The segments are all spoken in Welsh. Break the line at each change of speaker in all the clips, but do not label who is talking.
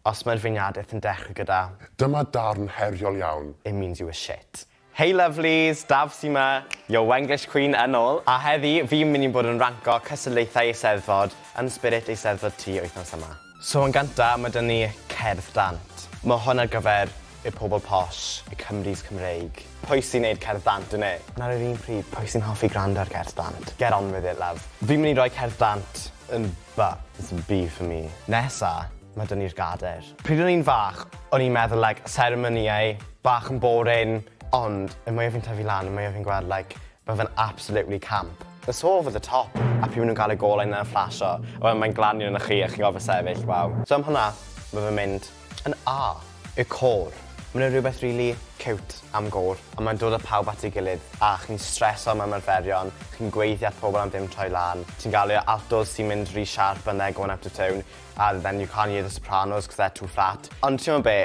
Os mae'r feirniadaeth yn dechrau gyda
"Dyma darn heriol iawn."
It means you were shit. Hey lovelies, Daf sy 'ma, your Wenglish Queen yn ôl. A heddi, fi'n mynd i bod yn ranco cystadlaethau Eisteddfod yn spirit Eisteddfod ti wythnos yma. So yn gynta, mae 'da ni cerdd dant. Mae hwn ar gyfer y pobl posh, y Cymrys Cymreig. Pwy sy'n neud cerdd dant, innit? Ond ar yr un pryd, pwy sy'n hoffi gwrando ar cerdd dant? Get on with it, love. Fi'n mynd i roi cerdd dant yn B. It's a B for me. Nesa, mae 'da ni'r gader. Pryd o'n i'n fach, o'n i'n meddwl, like, seremonïau, bach yn boring, ond y mwyaf fi'n tyfu lan, y mwyaf fi'n gweld, like, mae fe'n absolutely camp. It's all over the top. A pryd maen nhw'n gael y golau yna flasho, a wedyn mae'n glanio yn chi a chi'n gorfod sefyll, waw. So am hwnna, mae fe'n mynd yn A. Y côr. Mae'n rhywbeth really cute am gôr, a mae'n dod â pawb at ei gilydd, a chi'n streso am ymarferion, chi'n gweithio at pobl am ddim troi lan, ti'n gael y altos sy'n mynd rhy sharp and they're going out of tune, and then you can't hear the sopranos because they're too flat. Ond ti'n gwybod be,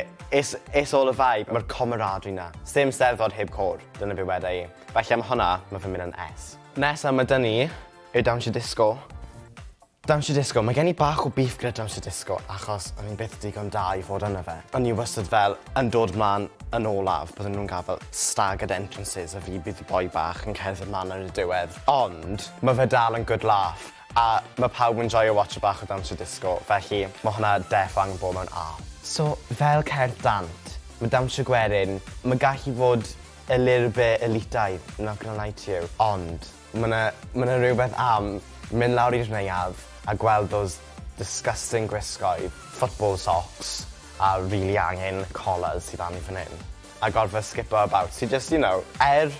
it's all a vibe. Mae'r camaraderie 'na. Sdim steddfod heb côr, dyna be weda i. Felly am hwnna, mae fe'n mynd yn S. Nesa, mae 'da ni y dawnsio disco. Dawnsio disco, mae gen i bach o beef gyda dawnsio disco achos o'n i'n byth digon da i fod yna fe. O'n i wastad fel yn dod mlaen yn olaf, bydden nhw'n gael fel staggered entrances a fi bydd y boi bach yn cerdded mlaen ar y diwedd. Ond mae fe dal yn good laugh a mae pawb yn joio watcho bach o dawnsio disco, felly mae hwnna def angen bod mewn A. So, fel cerdd dant, mae dawnsio gwerin, mae gallu fod a little bit elitaidd, not gonna lie to you, ond mae yna ma rhywbeth am mynd lawr i'r neuadd a gweld those disgusting gwisgoedd, football socks, a really angen collars sydd arni fan hyn. A gorfod skipo about. So just, er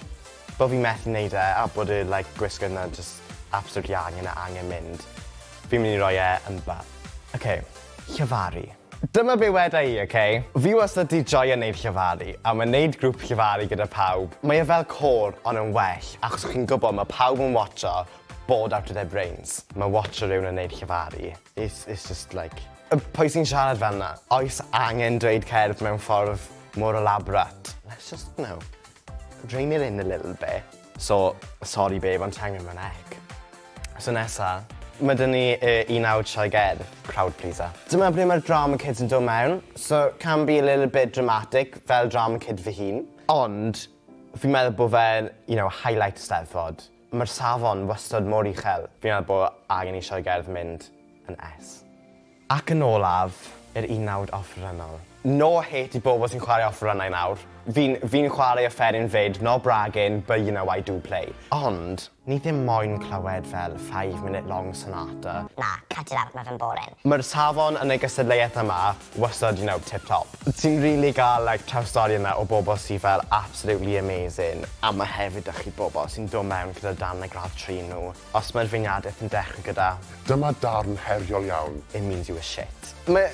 bod fi methu wneud e a bod y, like, gwisgo yna just absolutely angen a angen mynd, fi'n mynd i roi e yn B. OK, llefaru. Dyma be weda i, okay? Fi wastad 'di joio wneud llefaru, a mae wneud grŵp llefaru gyda pawb. Mae e fel côr, ond yn well, achos chi'n gwybod mae pawb yn watcho bored out of their brains. Mae watcho rhywun yn wneud llefaru. It's just like... Pwy sy'n siarad fel yna? Oes angen dweud cerdd mewn ffordd mor elaborate? Let's just, rein it in a little bit. So, sorry babe, ond ti angen mewn C. So nesa, mae 'da ni unawd sioe gerdd, crowd pleaser. Dyma ble mae'r drama kids yn dod mewn. So, can be a little bit dramatic, fel drama kid fy hun. Ond, fi'n meddwl bod fe'n, highlight Steddfod. Mae'r safon wastad mor uchel. Fi'n meddwl bod angen i sioe gerdd mynd yn S. Ac yn olaf, yr unawd offerynnol. No hate i bobl sy'n chwarae offerynnau nawr. Fi'n fi chwarae offeryn fyd, no bragging, but I do play. Ond, ni ddim moyn clywed fel 5 minute long sonata.
Na, cut it out, mae fe'n boring.
Mae'r safon yn y gystadleuaeth yma wastad, tip top. Ti'n really gael, like, trawstoriad yna o bobl sydd fel absolutely amazing. A mae hefyd 'da chi bobl sy'n dod mewn gyda darnau gradd 3 nhw. Os mae'r feirniadaeth yn dechrau gyda
"Dyma darn heriol iawn."
It means you were shit. Mae,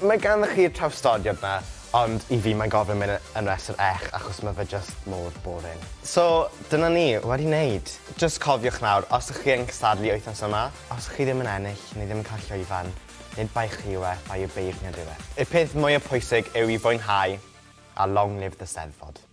mae ganddo chi'r trawstoriad yna, ond i fi mae'n gofyn mynd yn rhestr ech achos mae fe just mor boring. So, dyna ni, wedi wneud. Just cofiwch nawr, os ydych chi yn cystadlu wythnos yma, os ydych chi ddim yn ennill neu ddim yn cael llwyfan, nid bai chi yw e, bai y beirniad yw e. Y peth mwyaf pwysig yw i fwynhau a long live the Steddfod.